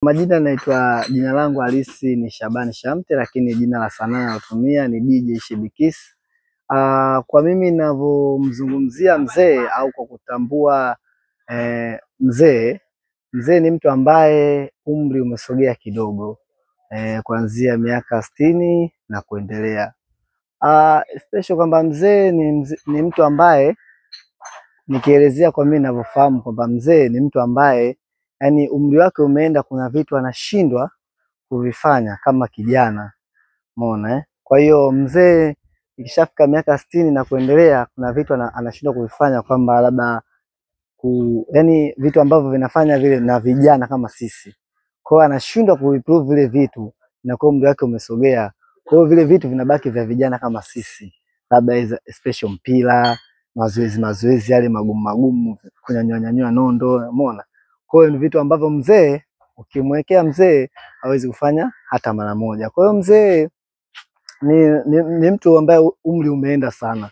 Majina naitwa, jina langu halisi ni Shabani Shamte, lakini jina la sanaa nalotumia ni DJ Shebikisi. Kwa mimi ninavyomzungumzia mzee au kwa kutambua mzee, mzee ni mtu ambaye umri umesogea kidogo, kuanzia miaka 60 na kuendelea. Special kwamba mzee ni mtu ambaye, nikielezea kwa mimi ninavyofahamu kwamba mzee ni mtu ambaye yani umri wake umeenda, kuna vitu anashindwa kuvifanya kama kijana. Umeona eh? Kwa hiyo mzee ikishafika miaka 60 na kuendelea, kuna vitu anashindwa kuvifanya, kwamba labda yani vitu ambavyo vinafanya vile na vijana kama sisi. Kwa hiyo anashindwa kuimprove vile vitu na kwa umri wake umesogea. Kwa hiyo vile vitu vinabaki vya vijana kama sisi. Labda special mpira, mazoezi yale magumu magumu, kunyanyua nyanyua nondo, umeona? Kwa hiyo ni vitu ambavyo mzee ukimwekea mzee hawezi kufanya hata mara moja. Kwa hiyo mzee ni mtu ambaye umri umeenda sana.